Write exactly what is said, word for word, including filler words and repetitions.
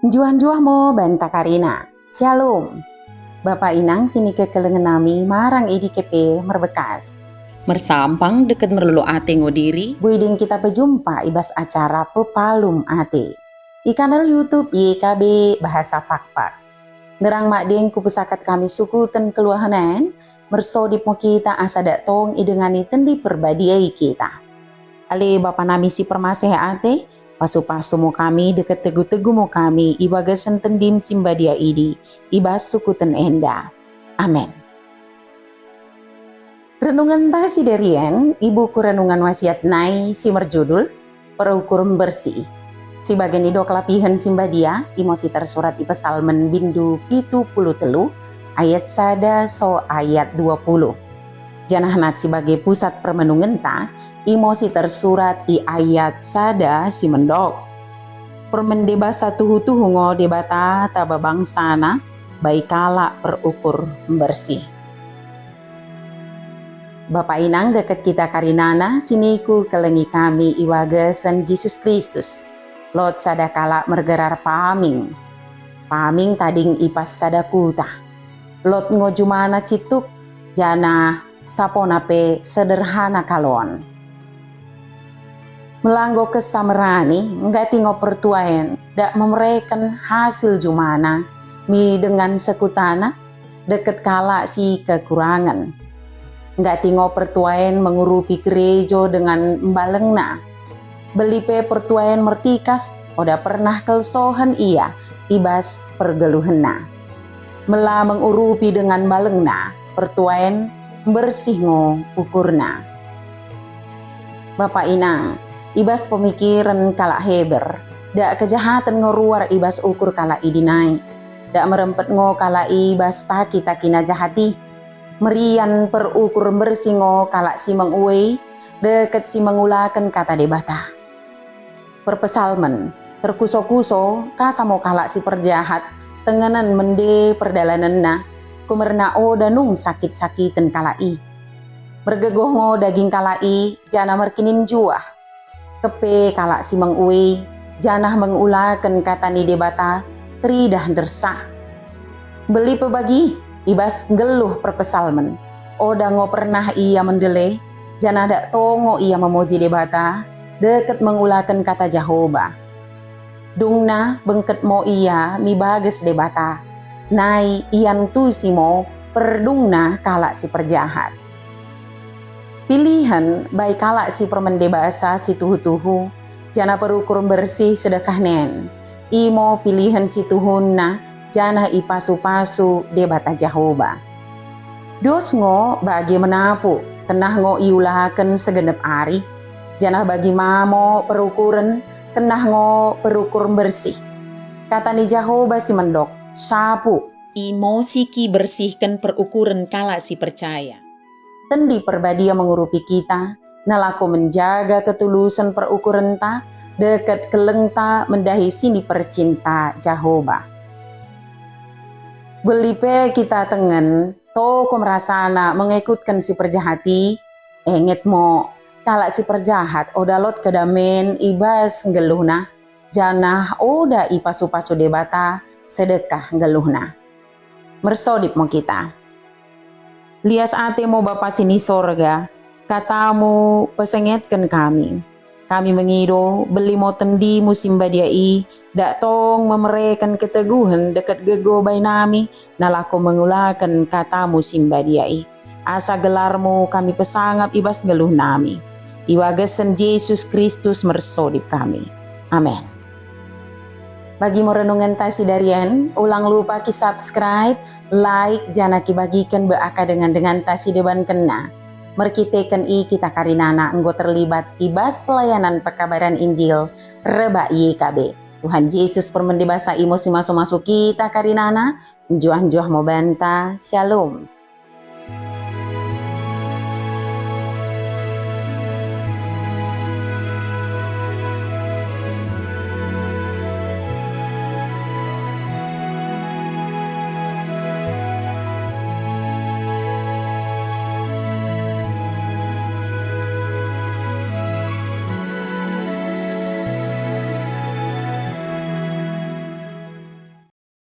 Njuah-njuah mo banta karina. Syalom. Bapa inang sinikekelengen nami marang i dike pe merbekas. Mersampang dekket merlolo ate ngo diri, boi deng kita pejumpa i bas acara Pepalum Ate i kanal YouTube Y K B Bahasa Pakpak. Nderrang madeng kupesakat kami sukuten kelluahen en, mersodip mo kita asa dak tong idengani Tendi Perbadia i kita. Ale Bapa nami si permaseh ate, pasu-pasu mo kami dekket tegu-tegu mo kami i bagasen Tendim si mbadia idi, i bas sukuten enda. Amen. Renungenta sidari en i buku Renungan Wasiat nai si merjudul Perukur Mbersih. Si bage nidok lapihen si mbadia, imo si tersurat i Pesalmen bindu pitu puluh tellu, ayat sada soh ayat dua puluh. Janah nat si bage pusat permenungenta, imo si tersurat i ayat sada si mendok. Permende basa tuhu-tuhu ngo Debata taba bangsana, bai kalak perukur mbersih. Bapa inang dekket kita karinana sinikukelengi kami i bagasen Jesus Kristus. Lot sada kalak mergerar Paming. Paming tading i bas sada kuta. Lot ngo jumana cituk, janah sapona pe sederhana kalon. Mella enggo kessa merani, nggati ngo pertua en dak memereken hasil jumana mi dengan sekutana, dekket kalak si kekurangen. Nggati ngo pertua en mengurupi gereja dengan mbalengna. Belli pe pertua en mertikas, oda pernah kelsohen ia i bas pergelluhenna. Mella mengurupi dengan mbalengna, pertua en mbersih ngo ukurna. Bapa inang, i bas pemikiren kalak Heber, dak kejahaten ngo ruar i bas ukur kalak idi nai. Dak merempet ngo kalak i bas taki-takina jahat i. Merian perukur mbersih ngo kalak si mengue i, dekket si mengulaken kata Debata. Perpesalmen, terkuso-kuso, kasa mo kalak si perjahat, tengenen mende perdalanenna, kumerna oda nung sakit-sakiten kalak i. Mergegoh ngo daging kalak i, janah merkinin njuah. Keppe kalak si mengue i, janah mengulaken kata ni Debata, teridah ndersa. Belli pe bagi, i bas nggelluh perpesalmen, oda ngo pernah ia mendele, janah dak tong ngo ia memuji Debata, dekket mengulaken kata Jahoba. Dungna bengket mo ia mi bages Debata, nai iantusi mo perdungna kalak si perjahat. Pilihen bai kalak si permende basa si tuhu-tuhu, janah perukur mbersih sedekah nen. Imo pilihen si tuhunna, janah ipasu-pasu Debata Jahoba. Dos ngo bage menapu, kennah ngo iulaken segennep ari, janah bagi ma mo perukuren, kennah ngo perukur mbersih. Kata ni Jahoba si mendok, sapu, imo si kibersihken perukuren kalak si percaya. Tendi Perbadia mengurupi kita, nalako menjaga ketulusen perukurenta, dekket kellengta mendahi sinipercinta Jahoba. Belli pe kita tengen, toko merasana mengekutken si perjahat i, enget mo, kalak si perjahat oda lot kedamen i bas nggelluhna, janah oda ipasu-pasu Debata sedekah nggelluhna. Mersodip mo kita. Lias ate mo Bapa si ni sorga, katamu pesengetken kami. Kami mengido, belli mo tendimu si mbadia i, dak tong memereken keteguhen dekket gegoh bai nami, nalako mengulaken katamu si mbadia i. Asa gelarmu kami pesangap i bas nggelluh nami. I bagasen Jesus Kristus mersodip kami. Amen. Bagi mo renungenta sidari en, ulang lupa ki-subscribe, like, janah kibagiken bai akka dengan-denganta si debankenna. Merkiteken i kita karinana enggo terlibat i bas pelayanan pekabaran Injil rebbak Y K B. Tuhan Jesus permende basa imo si masu-masu kita karinana, njuah-njuah mo banta. Shalom.